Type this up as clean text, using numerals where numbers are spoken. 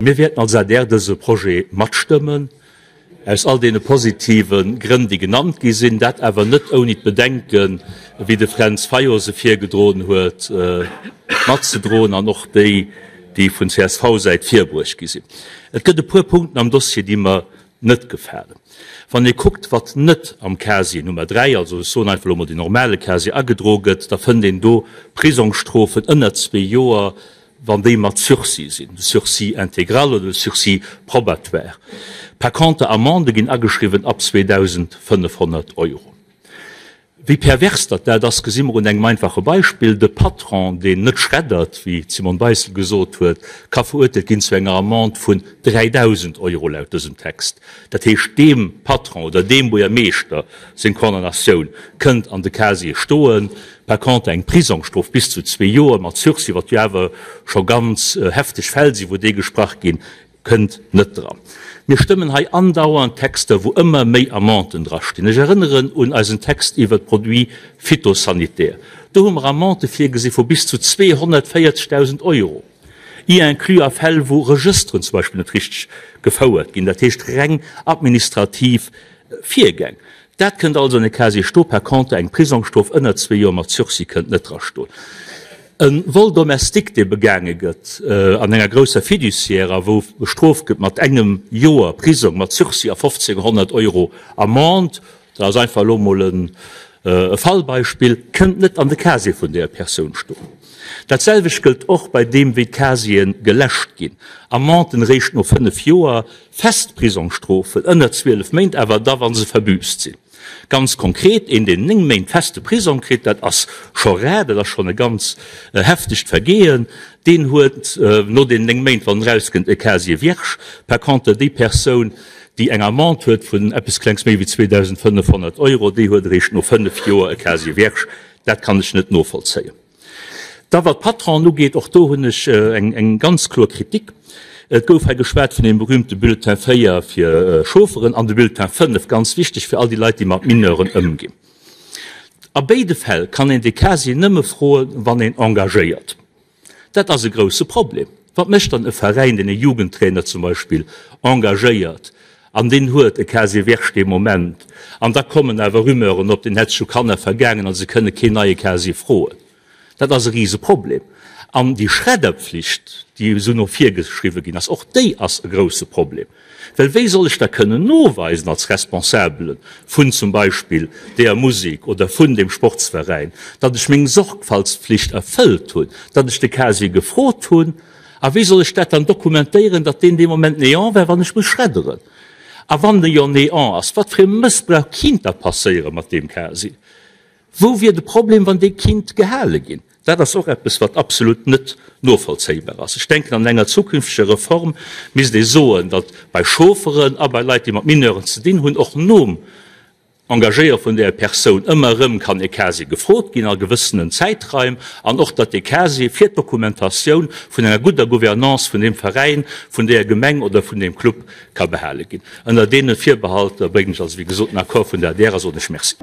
Mir wäerten als adr dëse Projet matstëmmen, aus all deene positive Grënn, déi genannt gi sinn, dat awer net ouni d'Bedenken, wéi de Fränz Fayot se virgedroen huet, matzedroen an och déi, déi vun CSV-Säit virbruecht gi sinn. Et gëtt e puer Punkten am Dossier, déi mer net gefalen. Wann ee kuckt, wat net am Casier Nummer 3, also ech soen einfach elo mol den normale Casier, agedroe gëtt, da fënnt een do Prisongsstrofen ënner zwee Joer, wann déi mat Sursis sinn, de Sursis intégral oder de Sursis probatoire. Par contre, Amendë ginn ageschriwwen ab 2.500 Euro. Wéi pervers datt dat ass, gesi mer un engem einfache Beispill, De Patron, deen net schreddert, wéi d'Simone Beissel gesot huet, ka verurteelt ginn zu enger Amende vun 3.000 Euro laut dësem Text. Dat heescht, deem Patron oder deem Buergermeeschter seng Condamnatioun kënnt an de Casier stoen. Par contre eng Prisongsstrof bis zu zwee Joer mat Sursis, wat jo awer scho ganz hefteg Fäll sinn, wou déi gesprach ginn, Kënnt net dran. Mir stëmmen hei andauernd Texter, wou ëmmer méi Amenden drastinn. Ech erënneren un eisen Text iwwert d'Produits phytosanitaires. Do hu mer Amendë virgesi vu bis zu 240.000 Euro, y inclus a Fäll, wou Regësteren zum Beispill net richteg gefouert ginn, dat heescht reng administrativ Virgäng. Dat kënnt also an e Casier sto. Par contre, eng Prisongsstrof ënner zwee Joer mat Sursis kënnt net drastoen. E Vol domestique, dee begaange gëtt an enger grousser Fiduciaire a wou bestrooft gëtt mat engem Joer Prisong mat Sursis a 1.500 Euro Amende, dat ass einfach elo emol e Fallbeispill, kënnt net an de Casier vun där Persoun stoen. Dat selwecht gëllt och bei deem, wéi d'Casiere geläscht ginn, Amenden eréischt no 5 Joer, fest Prisongsstrofen ënner 12 Méint, awer da wa se verbüsst sinn. Ganz konkret, een deen 9 Méint feste Prisong kritt, dat ass scho rar, dat ass schonn e ganz heftegt Vergehen, deen huet no deenen 9 Méint, wann en erauskënnt, e Casier vierge. Par contre déi Persoun, déi eng Amende huet vun eppes klengs méi wéi 2.500 Euro, déi huet eréischt no 5 Joer e Casier vierge. Dat kann ech net novollzéien. Da wat d'Patronen ugeet, och do hunn ech eng ganz kloer Kritik. Et gouf hei geschwat vun deem berühmte Bulletin 4 fir Chaufferen an de Bulletin 5, ganz wichteg fir all déi Leit, déi mat Mineuren ëmginn. A béide Fäll kann een de Casier nëmme froen, wann een engagéiert. Dat ass e grouse Problem. Wat mécht dann e Veräin, deen e Jugendtrainer zum Beispill engagéiert an deen huet e Casier vierge dee Moment, an da kommen awer Rumeuren op, deen hätt sech u Kanner vergaangen a se kënne keen neie Casier froen. Dat ass e Riseproblem. An déi Schredderpflicht, déi esou no virgeschriwwe ginn ass, och déi ass e grouse Problem. Well wéi soll ech da kënnen noweisen als Responsabele vun zum Beispill deeër Musek oder vun deem Sportsveräin, datt ech meng Sorgfaltspflicht erfëllt hunn, datt ech de Casier gefrot hunn? A wéi soll ech dat dann dokumentéieren, datt deen dee Moment néant war, wann ech muss schredderen? A wann e jo néant ass, wat fir e Mëssbrauch kinnt da passéiere mat deem Casier? Wou wier de Problem, wann dee kinnt gehale ginn? Dat ass och eppes, wat absolut net novollzéibar ass. Ech denken, an enger zukünfteger Reform misst ee soen, datt bei Chaufferen a bei Leit, déi mat Mineuren ze dinn hunn, och nom Engagéiere vun där Persoun ëmmer erëm kann e Casier gefrot ginn a gewëssenen Zäitraim, an och datt dee Casier fir d'Dokumentatioun vun enger gudder Gouvernance vun deem Veräin, vun där Gemeng oder vun deem Club ka behale ginn. Ënner deene Virbehalter bréngen ech also, wéi gesot, den Accord vun der adr a soen ech Merci.